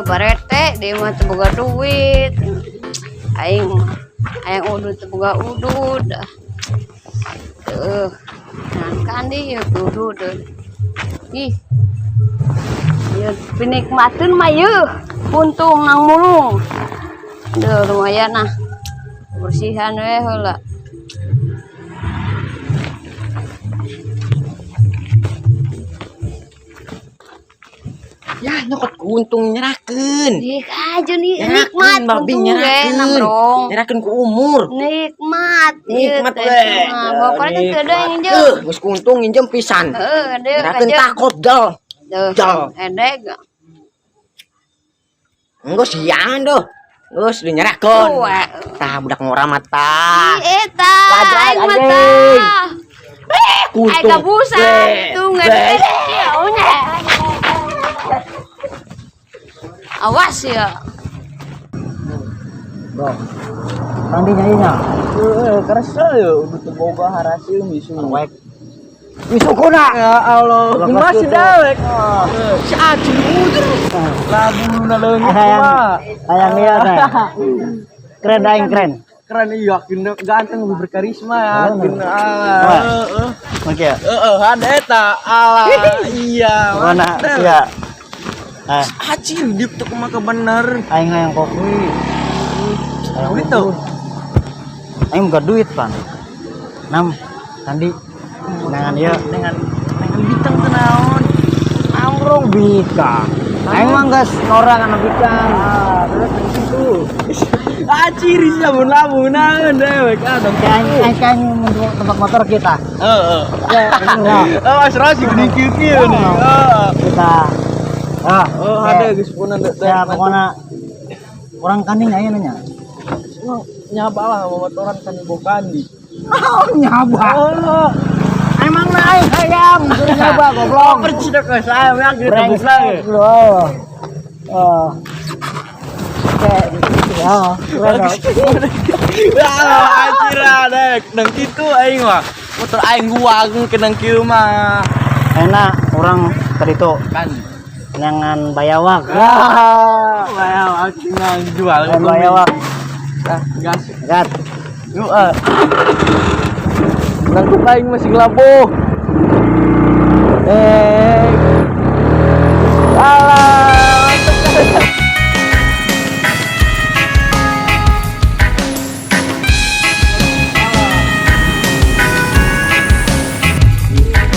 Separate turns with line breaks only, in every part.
Barete dia mah teu boga duit. Aing mah hayang udud teu boga udud. Tuh. Nah, kandi ieu udud. Ih. Ieu pinikmateun mah ieu. Puntung nang mulung. Duh, lumayan ah. Bersihan we heula.
Ya, nyokot kuntung nyerahkeun.
Ih, aja nih
Nyerahkeun,
nikmat
babi
puntung ge
nyerahkeun.
nambrong.
Nyerahkeun ku umur.
Nikmat. Ieu
Nikmat
teh
we.
mah. Pokoknya teh teu ada yang
Nikmat.
injem.
Geus kuntung nginjem pisan.
Heeh, deuk
Nyerahkeun
aja.
tah kopdel.
Tuh,
Jal.
edeg.
Geus siangan doh. Geus dinyerahkeun.
Tuh,
Tah budak ngora mah tah.
Ih, eta,
Lajak,
aing mah
anjing.
tah.
Kuntung.
Aing kabusan,
Be,
tuh nggak
be.
Ya, unya. Awas ya.
Bro. Nanti nyanyinya.
Kerasa ya udah teu boga harasil misu.
Wek. Wisukuna.
Ya Allah,
Lepas
masih
itu.
dewek. Si Acil udah. Labu na leungit
Hayang
mah.
hayang lihat teh. Keren aing keren.
Keren iya, yakin ganteng lebih berkarisma yakin.
Wah.
Ah, heeh.
Oke.
Heeh, ada eta. Alah, iya.
Mana sia. Ah,
Acil dip tuh kumaha bener.
aing hayang kopi. Hayang
Duit tuh.
Aing boga duit, Pan. Nam, Sandi. Dengan ieu
Dengan bintang teu naon.
amrong bikang. Aing mah geus ngora kana bikang.
Ah, terus di situ. Acil sih lamun-lamun naon dewek ah dong.
Kayak aing aing kayak mun tempat motor kita.
Heeh.
Ya, bener, ya.
Oh, Mas Rosi gede kieu nih. Heeh.
Kita. Ah,
Oh,
oke.
ada geus punan
Ya, pokoknya orang kanding aya nanya.
Nyaba lah sama motoran kan ibu kandi.
Oh, nyaba.
Oh,
Emang na aing hayam, suruh nyaba goblok.
percaya ke saya yang gitu tebus lagi.
Brengsek lu. Oh. Oke, ya, keren dong.
Ya, anjir dek, nang kitu aing mah. Motor aing gua agung ke nang kieu mah.
Enak orang tadi tuh
Kan.
nyangan bayawak.
Ah, bayawak tinggal jual.
Nyangan bayawak.
Ah, gas.
Gat.
Yuk ah. Nang aing masih ngelabuh. Eh. Alah, mantep.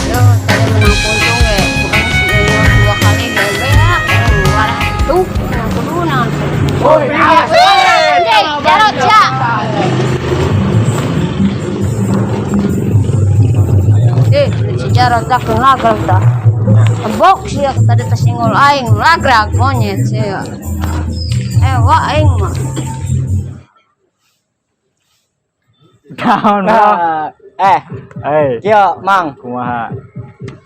Yo, tadi menang puntung ge. Bukan si Enyok dua kali ge beak. Keluar tuh, menang kudu naon.
Woi, awas.
Anjing, jarot sia. Eh, si Jarot dak lagrag tah. Tebok sia tadi tas singgol aing lagrag monyet sia. Eh, wah aing mah.
Down, bro.
Eh,
Eh,
kieu Mang.
kumaha?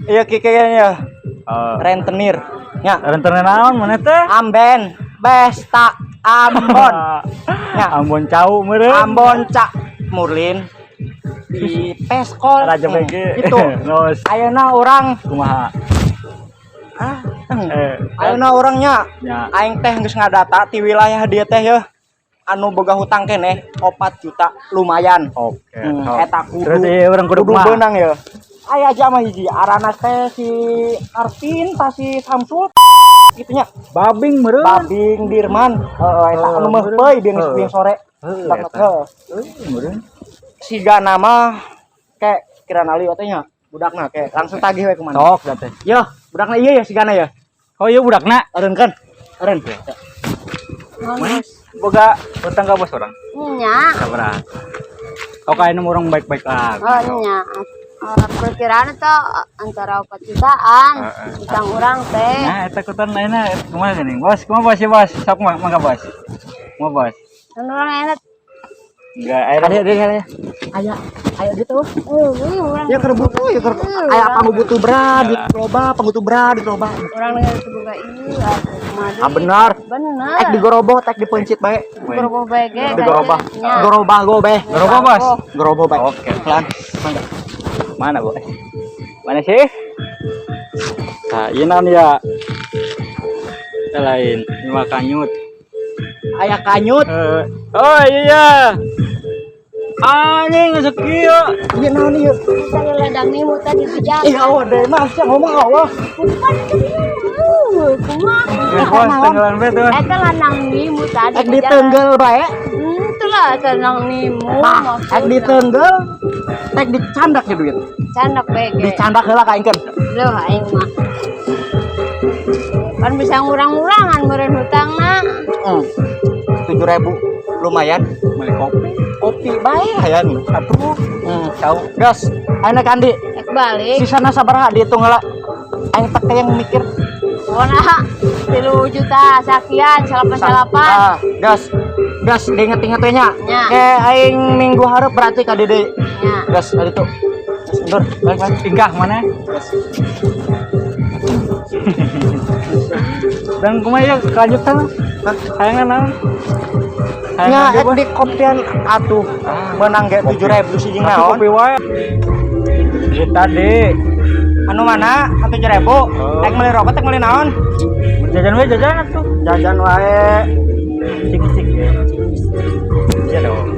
Iya kieu kayaknya
Oh.
rentenir. Nya,
Rentenir naon maneh teh?
Amben, Besta, Ambon. Ya.
Ambon cau meureun.
Ambon Cak Murlin di Peskol.
Raja BG.
Itu.
Nos.
Ayeuna urang
Kumaha?
ah,
Eh,
ayeuna urangnya
nya.
aing teh geus ngadata ti wilayah dieu teh yeuh anu boga hutang keneh 4 juta lumayan.
Oke.
Hmm, eta kudu.
Terus ieu urang kudu
kudu
kumaha?
beunang ya. Aya aja mah hiji arana teh si Arvin ta si Samsul gitu nya.
Babing meureun.
Babing Dirman, heeh eta
Heeh,
anu meuh peuy biang
Heeh.
biang sore.
Heeh,
Banget
eta.
heuh.
Heuh, meureun.
Siga nama kayak kira nali teh nya budakna kayak langsung tagih we kumaha.
Sok da teh.
Yo, budakna iya ya sigana ya.
Oh iya budakna.
Eureun kan? Eureun.
Mana?
Boga hutang ka bos urang.
Nya.
Sabaraha? Oh kayaknya orang baik-baik lah.
Oh, nya. Perkiraan itu antara 4 jutaan utang urang teh.
Nah, eta kutan lainnya kumaha geuning? Bos, kumaha bos ya bos? Sok mah mangga bos. Kumaha bos?
Kan urang enak.
Enggak, air
Ada ada ada. Aya aya gitu.
Euy, urang.
Ya keur butuh ya keur aya pangubutuh berat duit loba, pangubutuh berat duit loba.
Urang dengan teu boga ieu atuh kumaha deui.
Ah benar.
Bener.
Ek digoroboh, tek dipencit bae.
Digoroboh bae ge.
Digorobah.
Nya.
Gorobah go bae.
Gerobak bos.
Goroboh bae.
Oke.
Pelan. Mangga.
Mana bos? Mana sih? Nah, ini naon ya? Lain, lima kanyut.
Aya kanyut.
Eh, oh iya. Anjing geus kieu.
Ieu naon ieu?
Saya ladang nimu tadi di jalan.
Ih, awa deh mah sia ngomong awa.
Kumaha kumaha.
Eh, bos, tenggelan bae tuh.
Eta lanang nimu tadi
Ek
di jalan.
ditenggel bae.
Itulah eta lanang nimu.
Tah, ek ditenggel, ek dicandak ya duit.
Candak bae ge.
Dicandak heula ka aing keun.
Loh aing mah. Kan bisa ngurang-ngurangan meureun hutangna.
7.000 lumayan.
Beli kopi.
Kopi bae hayang.
Atuh.
Tahu. Gas, ayeuna ka Andi.
Ek balik.
Sisana sabaraha dihitung heula. Aing teh yang mikir.
Pokona 3 juta sakian salapan salapan.
Ah, gas. Gas diinget-inget we nya.
Nya.
Kayak aing minggu hareup berarti ka Dede.
Nya.
Gas tadi tuh. Gas mundur, balik balik.
Tingkah mana?
Gas.
Dan kumaha ya kelanjutan? Hayangan naon?
Nya
Hayangan
ek
bos.
di kopian atuh menang ge 7.000 sih jeung
Atuh
naon.
kopi wae. Duit tadi.
Anu mana? Anu 7.000.
Oh.
Ek meuli rokok, ek meuli naon?
Jajan wae jajan atuh.
Jajan wae.
Cik-cik. Iya dong.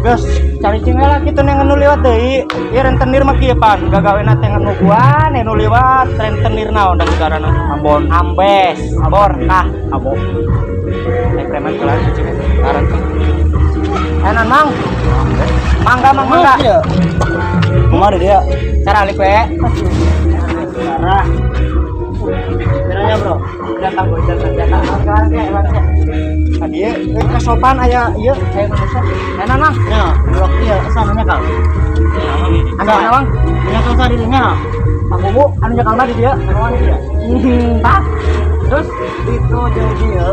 Gas, cari cing lah kitu neng anu liwat deui. Ieu rentenir mah kieu pan, gagawena teh nungguan anu liwat rentenir naon da negarana.
Ambon.
Ambes, abor, tah.
Abo.
Naik preman kelar cing. Ngaran teh. Enak mang. Mangga mang mangga.
Kumaha dia?
Cara alik we. Cara. Caranya bro. Datang bocor datang. Tadi ieu kasopan aya ieu aya manusia. Enak mang.
Ya, blok ieu sananya kal.
Anu mana mang?
Punya kal dirinya.
Mang Bubu anu nyekal mah di dieu.
Anu mana dia?
Tah. Terus itu jeung dieu.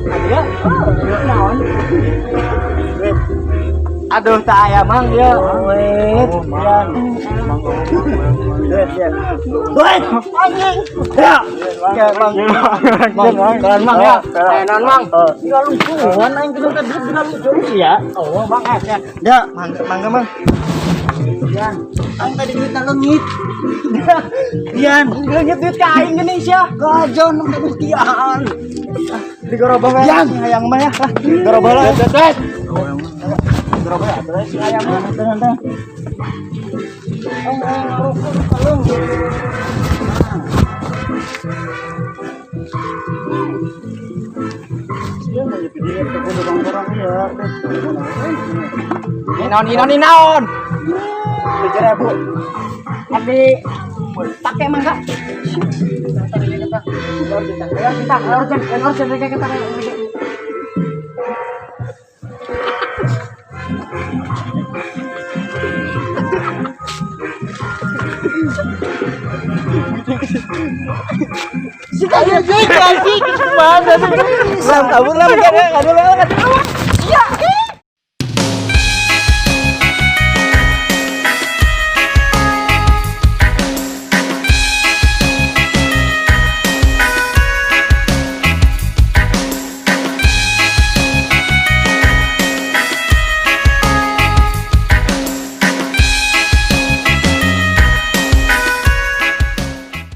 Ka dieu. Oh, ieu naon? Aduh, tak aya mang ieu. Wait,
Oh, mang.
Mang. Duit, ya. Duit, anjing. Ya. Ya, mang. Mang, kalian mang ya. Enak mang. Tinggal lucuan aing kudu teh duit tinggal lucu ya. Oh, mang ya. Ya, mang mangga mang. Yan, aing tadi duit leungit. Yan, leungit duit ka aing geuning sia. Gajon Gustian. Di gerobak we. Yan, hayang mah ya. Lah, gerobak lah. Gerobak ya, si hayang mah. Oh, ngarokok kalung. Naon naon naon. 7.000. Tapi pakai mangga. Ayo kita, urgent, urgent, kita, kita. Lam kabur lam kan ya, kabur lam kan.